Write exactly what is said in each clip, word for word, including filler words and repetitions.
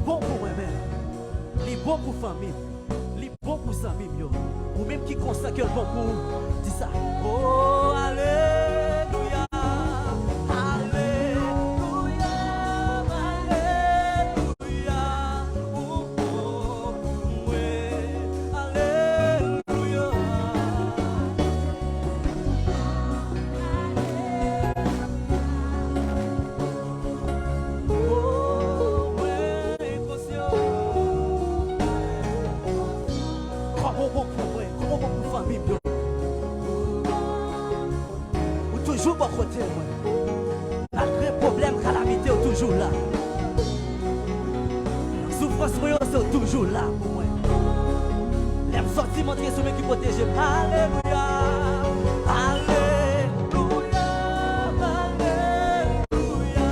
bon pou mwen menm. Li bon pou fanmi m. Li bon pou zanmi m yo. Ou menm ki konsa ke l bon pou ou, di sa. Oh, alelouya. Alelouya, alelouya, ou bon pou mwen. Alelouya. Oh, mwen konsyan. Kòman w bon pou mwen, kòman w bon pou fanmi m yo. Ou toujou bò kote mwen. Malgre pwoblèm, kalamite, ou toujou la. Soufrans mwen yo, se ou toujou la pou mwen. Lè m sòti, m antre, se ou menm ki pwoteje m. Alelouya, alelouya, alelouya.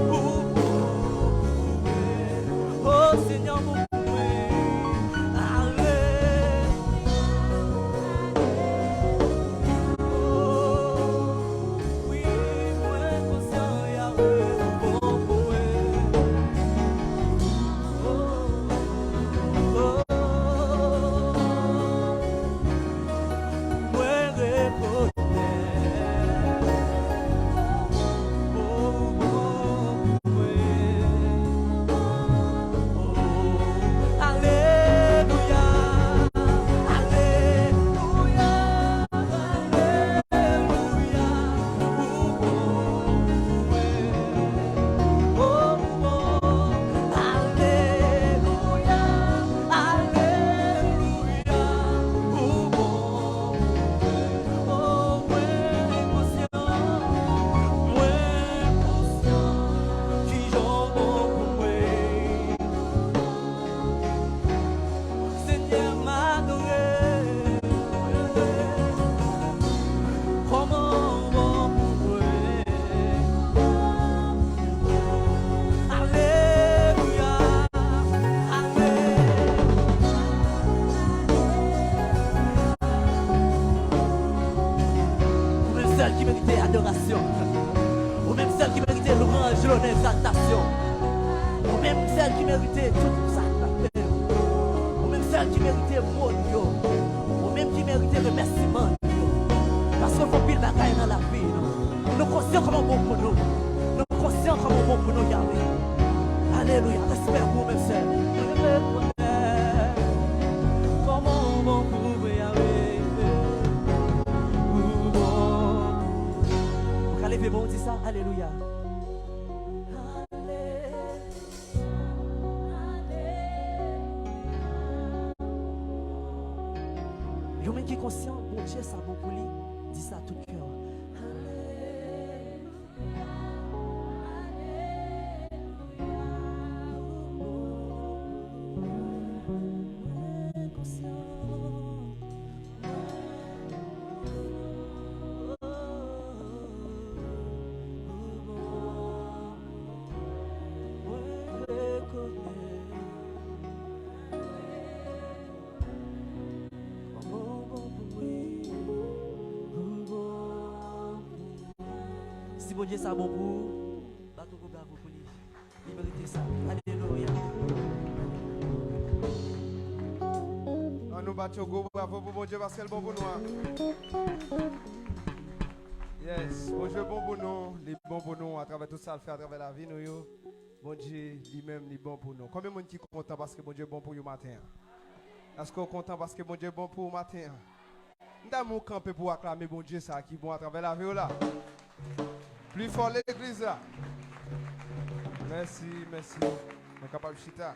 Ou bon pou mwen. O Senyè, ou bon pou mwen. Ale. Oh, wi, mwen konsyan, Yahweh, ou bon pou mwen. Oh, oh, oh, mwen rekonèt. Oh, oh, oh. Alelouya, alelouya, alelouya. Ou bon pou mwen. Oh, oh, alelouya, alelouya. Ou bon pou mwen. Oh, mwen konsyan. Mwen konsyan kijan w bon pou mwen. Senyè, m adore. Kòman w bon pou mwen. Alelouya. Ale. Ou menm sèl ki merite adorasyon. Ou menm sèl ki merite lwanj, lonè, egzaltasyon. Ou menm sèl ki merite tout sa k ap fè. Ou menm sèl ki merite mo n yo. Ou menm ki merite remèsiman n yo. Paske w fè anpil bagay nan lavi nou. Nou konsyan kòman w bon pou nou. Nou konsyan kòman w bon pou nou, Yahweh. Alelouya. Respè pou ou menm sèl. Mwen rekonèt kòman w bon pou mwen, Yahweh. Ou bon. Ou ka leve men w, di sa, alelouya. Yon moun ki konsyan Bondye sa bon pou li, di sa tout kè w. Alelouya, alelouya, mwen konsyan. Si Bondye sa bon pou ou, bat yon gwo bravo pou li. Li merite sa. Alelouya. An nou bat yon gwo bravo pou Bondye paske l bon pou nou an. Yes, Bondye bon pou nou, li bon pou nou atravè tout sa l fè atravè lavi nou yo. Bondye li menm li bon pou nou. Konbyen moun ki kontan paske Bondye bon pou yo maten an? Èske w kontan paske Bondye bon pou ou maten an? M ta renmen w kanpe pou w aklame Bondye sa ki bon atravè lavi w la. Pli fò legliz la. Mèsi, mèsi. Nou kapab chita.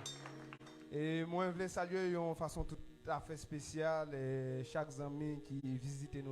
E mwen vle salye yon fason toutafè espesyal, e chak zanmi ki vizite nou